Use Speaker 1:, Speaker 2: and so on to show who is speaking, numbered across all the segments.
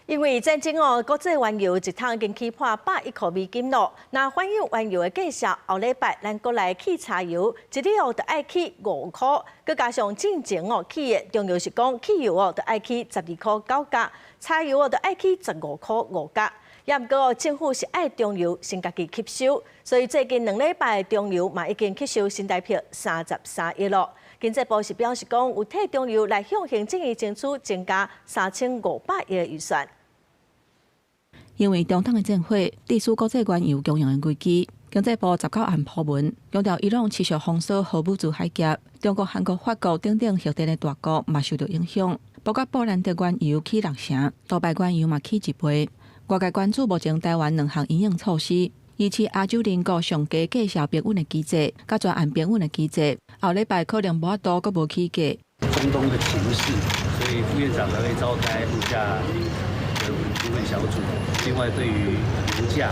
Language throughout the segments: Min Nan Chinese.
Speaker 1: 因為戰爭哦，國際原油一桶已經起破110塊美金咯。若反映原油的價數，後禮拜咱國內起柴油一哩哦，就愛起5塊，閣加上進前哦起的中油是講汽油哦，就愛起12塊9角，柴油哦就愛起15塊5角。也毋過哦，政府是愛中油先家己吸收，所以最近2禮拜中油嘛已經吸收新台幣33億咯。經濟部是表示講，有替中油來向行政院爭取增加3500億的預算。
Speaker 2: 因為中東的戰火，致使國際原油供應的危機，經濟部19暗鋪文，強調伊朗持續封鎖荷姆茲海峽，中國、韓國、法國等等核電的大國嘛受到影響，包括布蘭特原油起六成，杜拜原油嘛起一倍。外界關注目前台灣兩項因應措施，維持亞洲鄰國上低價數平穩的機制，佮全案平穩的機制，後禮拜可能無法度閣無起價。
Speaker 3: 中東的情勢，所以副院長才會召開物價的顧問小組。另外，對於油價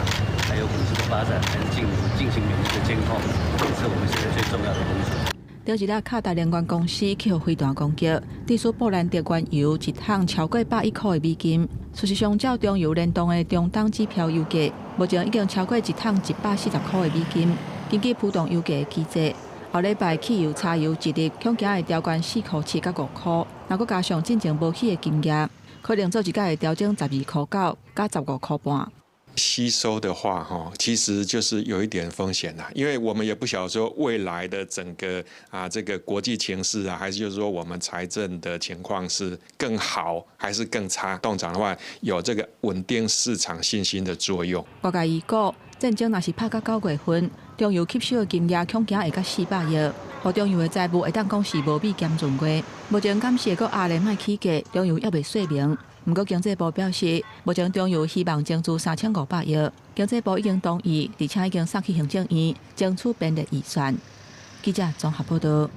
Speaker 3: 還有股市的發展，還是進行每日的監控，這是我們現在最重要的工作。
Speaker 2: 頂一日卡達能源公司去予飛彈攻擊，致使布蘭特原油一桶超過110塊的美金。事實上，照中油聯動的中東指標油價，目前已經超過一桶140塊的美金。根據浮動油價的機制，後禮拜汽油、柴油一日恐驚會調懸4塊7佮5塊，若閣加上進前無起的金額，可能做一改會調整12塊9佮15塊半。
Speaker 4: 吸收的話，哈，其實就是有一點風險啦，因為我們也不曉得說未來的整個啊這個國際情勢啊，還是就是說我們財政的情況是更好還是更差？凍漲的話，有這個穩定市場信心的作用。
Speaker 2: 外界預估，戰爭若是拍到9月份，中油吸收的金額恐驚會到400億，予中油的財務會當講是無米兼閏月。目前敢是會閣壓力莫起價，中油猶未說明。毋過經濟部表示，目前中油希望爭取3500億，經濟部已經同意，而且已經送去行政院爭取編列預算。記者綜合報道。